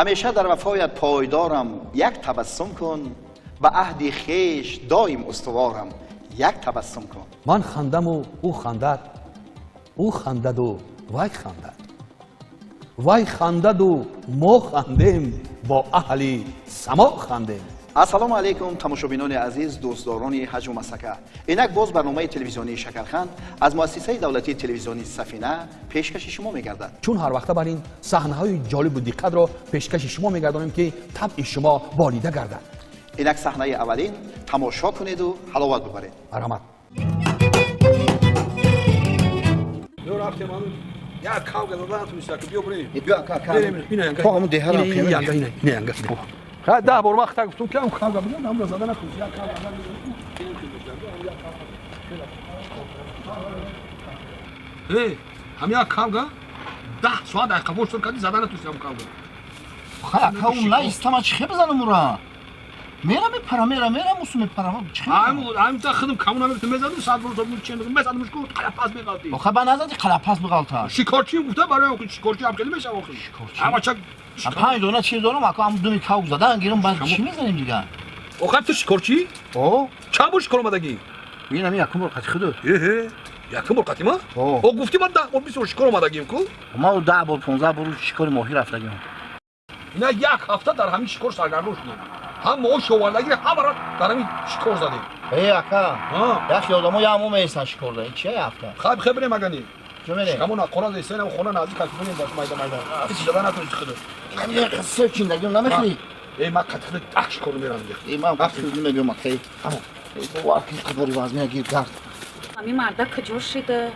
Ҳамеша дар вафоят пойдорам, як табассум кун. Ба аҳди хеш доим устуворам, як табассум кун. Ман хандаму ӯ хандад, ӯ хандаду вай хандад, вай хандаду мо хандем, бо аҳли само хандем. Ассалому алайкум, тамошобинони азиз, дӯстдорони ҳаҷву масхака. Инак боз барномаи телевизионии Шакарханд аз муассисаи давлатии телевизионии Сафина пешкаши шумо мегардад. Чун ҳар вақта бар ин саҳнаҳои ҷолибу диққатро пешкаши шумо мегардонем, ки табъи шумо болида гардад. Инак саҳнаи аввалин, тамошо кунеду ҳаловат бубаред. Марҳамат. Як кавга задан натунистак, биё бирем. Биё, ака, ака. То ҳамун деҳара қимат. Ха, 10 бор вақт гуфтум, ки ҳам кавга бизан, ҳамра зада натунист. Як кавга задан. Э, ҳам як кавга 10 соат дақиқа бор кади зада натунист ҳам кавга. Ха, ака, он наистама, чӣ хе бизанам ура? Мера мепара, мера, мера, мусу мепара. Чӣ хе? Ам та худам камона мезадум, сад бор зобун чен мезадум, ку қалапас меғалти. Охе, ба назади қалапас меғалта. Шикорчи гуфта барои охи шикорчи ҳам хеле мешава охи. Шикорчи. Ама чак 5 дона чиз дорам, ака, ам думи кавг задан гирам, баъд чӣ мезанем дигар? Охе, ту шикорчи? О, чанд бор шикор омадагӣ? Ин ами якум бор қати худат. Эҳе, якум бор қати ма? О, гуфти ман 10 бор 20 бор шикор омадагим ку? Ма 10 бор 15 бор шикори моҳӣ рафтагим. Ина як ҳафта дар ҳамин шикор саргардон шудем. Ҳам моҳ шовардагӣ ҳамаро дар ҳамин шикор задем. Э, ака, яхе одамо ямо меистанд шикор да. Чия ҳафта? Хаб хебрем агани. Чо мерем? Камон қора зесен ам хона наздик калфонем баш майда майда. Ҳеч зада натонӣ худат. Ин қисса чиндагим намехӯрӣ? Э, ма қати худат так шикор мерам дигар. Э, ман қати мебиём акай. Тамом. Бовар кун, қабори вазмия гир гард. Ами мардак куҷо шида?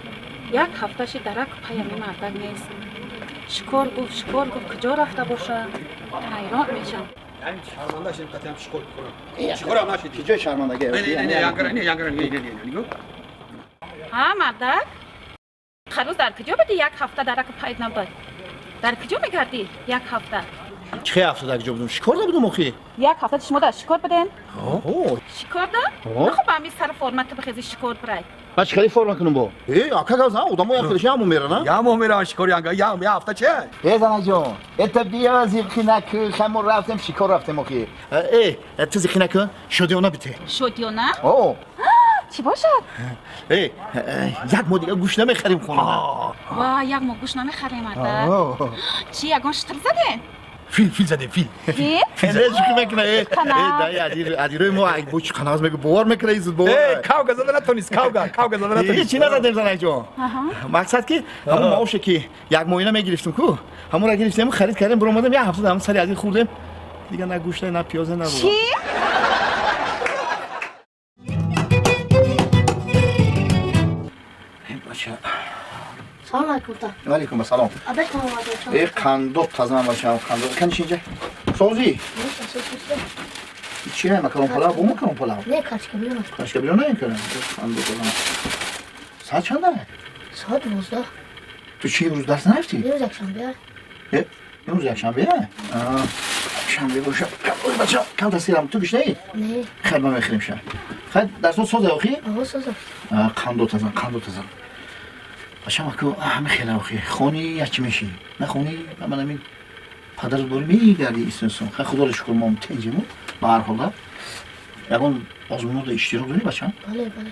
Як ҳафта ши дарак пай ами мардак нест. Шикор гуфт, шикор гуфт, куҷо рафта боша? Ҳайрон мешам. Ҳамин шарманда шем, қатъиям шикор кунам. Шикорам нашидӣ. Киҷои шармандагӣ? Не, не, янгара, не, янгара, не, не, не, нигоҳ. Ҳа, мардак? Харӯз дар куҷо будӣ? Як ҳафта дарак пайд набуд. Дар куҷо мегардӣ як ҳафта? Чӣ ҳафта дар куҷо будум? Шикор да будум охи? Як ҳафта шумо дар шикор буден? О. Шикор да? Нахо ба ҳамин сар форма ту бихези шикор бирай. Ба чӣ хеле форма кунум бо? Э, ака газ, одамо як хелеш ямо мера, на? Ямо мера шикор янга, ям, я ҳафта че? Э, занаҷон, это биё зиқи накун, хамо рафтем шикор рафтем охи. Э, ту зиқи накун, шодиёна бите. Шодиёна? О. Чӣ бошад? Э, як моҳ дигар гӯшт намехарем хона. Ва, як моҳ гӯшт намехарем, ада. Чӣ, ягон штр задем? Фил, фил задем, фил. Фил? Фил шӯхӣ мекуна, э. Э, дай адирои мо бо чӣ қаназ мегӯ, бовар мекуна, изуд бовар. Э, кавга зада натонист, кавга, кавга зада натонист. Чӣ назадем, занаҷон? Мақсад ки ҳамон маоше ки як моҳина мегирифтем ку, ҳамонро гирифтем, харид кардем, биромадем, як ҳафта ҳамон сари адир хӯрдем. Дигар на гӯшт, на пиёза, на Чӣ? Бача. Салом алейкум. Ва алейкум ассалом. Э, қандоб тазан бачам, қандоб. Кани инҷа? Созӣ? Чӣ ҳай, макарон палав, бо макарон палав? Не, кашка билён. Кашка билён не кардам. Қандоб тазан. Соат чанда? Соат 12. Ту чӣ имрӯз дарс нарафтӣ? Имрӯз якшанбе. Э, имрӯз якшанбе? Аа, шанбе боша. Ой, бачам, кам тасирам. Ту гушнаӣ? Не. Хайр, ман мехӯрем ша. Хайр, дарсот соза охи? Аҳо, соза. Аа, қандоб тазан, қандоб тазан. Бачам, аку ҳама хела охи. Хони як чӣ мешӣ? Нахони, ман ҳамин падарат бори мегардӣ истинсон. Хай, худоро шукр, мо тенҷему. Ба ҳар ҳола ягон озмунода иштирок дорӣ, бачам? Бале, бале.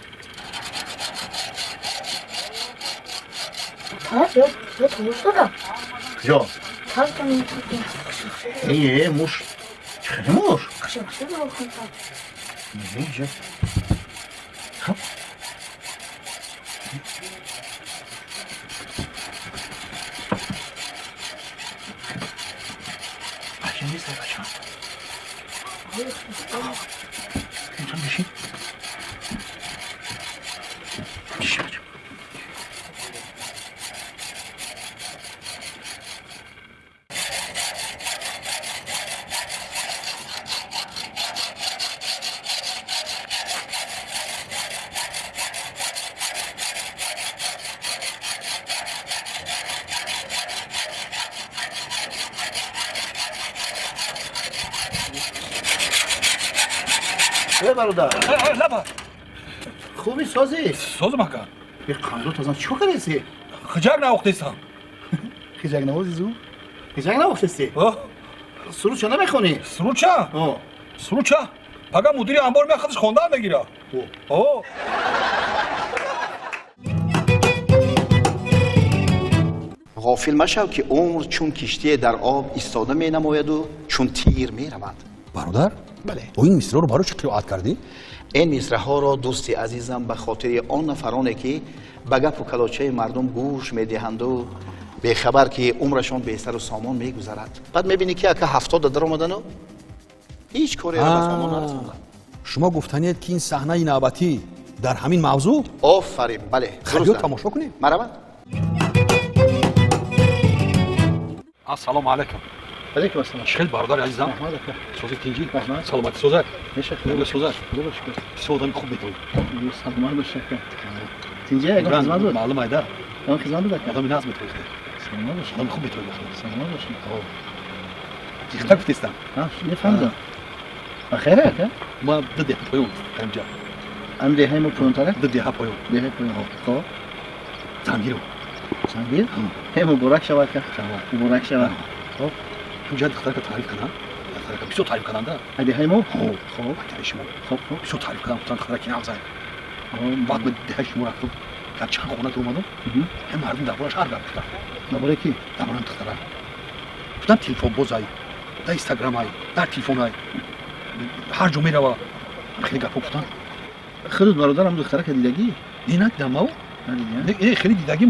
Тарс ё, ё муш дорам. Куҷо? Тарс дорам. Э, муш. Чӣ хеле муш? Хушо, дорам. Не, инҷа. Хаб. Нест, бачам. Инҷа бишин. Бишин, бачам. Э, бародар. Лаба. Хуби созӣ? Созам, ака. Э, қандо тазан чӣ кор кардеси? Хиҷак навохтесам. Хиҷак навози зу? Хиҷак навохтеси? О. Сурудча намехонӣ? Сурудча? Сурудча? Пага мудири амбор меяд худаш хондан мегира. О. Ғофил машав ки умр чун киштие дар об истода менамояду чун тир меравад. Бародар? Бале. Бо ин мисраро барои чӣ қироат кардӣ? Ин мисраҳоро дӯсти азизам ба хотири он нафароне ки ба гапу калочаи мардум гӯш медиҳанду бехабар ки умрашон бесару сомон мегузарад. Баъд мебинӣ ки ака 70 даромадану ҳеҷ кореро ба сомон нарасонданд. Шумо гуфтанед ки ин саҳнаи навбатӣ дар ҳамин мавзӯъ? Офарин, бале. Хабиё тамошо кунем. Маравад. Ассалому алайкум. Алейкум ассалом. Чӣ хел бародари азизам? Раҳмат ака. Сози тинҷӣ? Раҳмат. Саломатӣ созак? Мешакр. Худо созак? Худо шукр. Бисёр одами хуб метавонӣ. Саломат бош ака. Тинҷӣ ягон хизмат буд? Маълум айда. Ягон хизмат буд ака? Одами нағз метавонӣ. Саломат бош. Одами хуб метавонӣ. Саломат бош. Ҷихта гуфтестам. Мефаҳмидам. Ба хайр ака? Ма ду деҳа поён ҳамҷа. Ам деҳаи мо поёнтара? Ду деҳа поён. Деҳаи поён. Хоб. Зангиро. Зангир? Ҳе муборак шавад ака. Муборак шавад. Хоб. Ҳамҷа духтарака таъриф кардам. Духтарака бисёр таъриф карданда. Деҳаи мо? Хоб. Хоб. Деҳаи шумо. Хоб, хоб. Бисёр таъриф кардам. Гуфтанд духтараки нағз ай. Баъд ба деҳаи шумо рафтам. Дар чанд хона омадам. Ҳам мардум дар борааш ҳар гап гуфтанд. Дар бораи ки? Дар бораи духтара. Гуфтанд телефонбоз ай, дар инстаграм ай, дар телефон ай. Ҳар ҷо мерава. Хеле гапҳо гуфтанд. Худут бародарам духтарака дидагӣ? Не, надидам ав. Не, хеле дидагӣ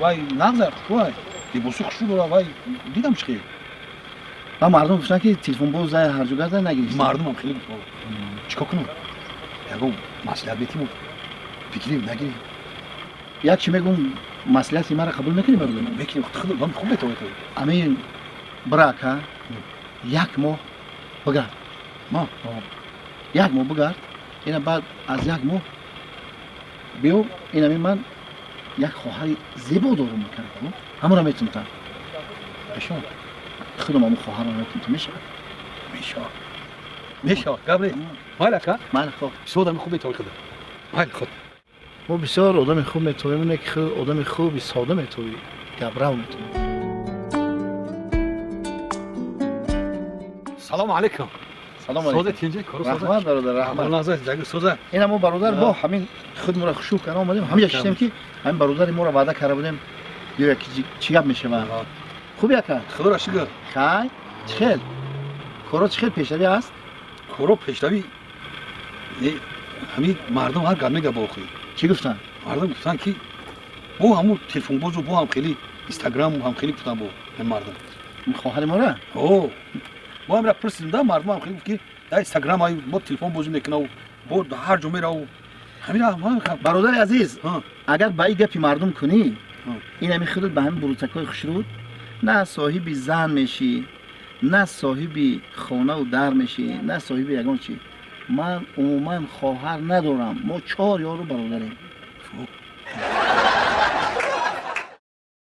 вай нағз ай, хушрӯ ай. Либоси хушрӯ дора вай дидам чӣ хел. Ва мардум гуфтанд ки телефонбоз ай ҳар ҷо гарда нагирифта. Мардумам хеле гуфтанд. Чӣ кор кунам? Ягон маслиҳат метиму бигирем, нагирем. Як чӣ мегӯм, маслиҳати маро қабул мекунӣ бародар? Мекунем, худ одам хуб метавонӣ. Амин бира ака, як моҳ бигард. Ма? Як моҳ бигард. Ина баъд аз як моҳ биё, инами ман як хоҳари зебо дорум ака. Ҳамонро метунтам. Мешавад. Худам ҳамон хоҳарро метунтам. Мешавад? Мешавад. Мешавад. Гап нест. Майли ака? Майли, хоб. Бисёр одами хуб метавонӣ худат. Майли, хуб. Мо бисёр одами хуб метавонем, не ки худ одами хуби сода метавонӣ, гаправ метавонӣ. Салому алайкум. Салому алайкум. Сода тинҷӣ, кору сода. Раҳмат бародар, раҳмат. Назар, ҷагир сода. Ина мо бародар бо ҳамин худмонро хушук карда омадем, ҳаминҷа шиштем ки ҳамин бародари моро ваъда карда будем, ё ки чӣ гап мешавад. Хуби ака? Худоро шукр. Хай, чӣ хел? Коро чӣ хел пешравӣ аст? Коро пешравӣ не, ҳамин мардум ҳар гап мегап охи. Чӣ гуфтанд? Мардум гуфтанд ки бо ҳамун телефонбозу бо ҳам хеле инстаграм ҳам хеле гуфтанд бо ҳамин мардум. Хоҳари мора? О, мо ҳамра пурсидем да мардум ҳам хеле гуфт ки дар инстаграм ай бо телефон бозӣ мекунав, бо ҳар ҷо мерав. Ҳамин бародари азиз, агар ба ин гапи мардум кунӣ, ин ҳамин худат ба ҳамин бурутакҳои хушрӯд на соҳиби зан мешӣ, на соҳиби хонаву дар мешӣ, на соҳиби ягон чӣ. Ман умуман хоҳар надорам. Мо 4 ёру бародарем.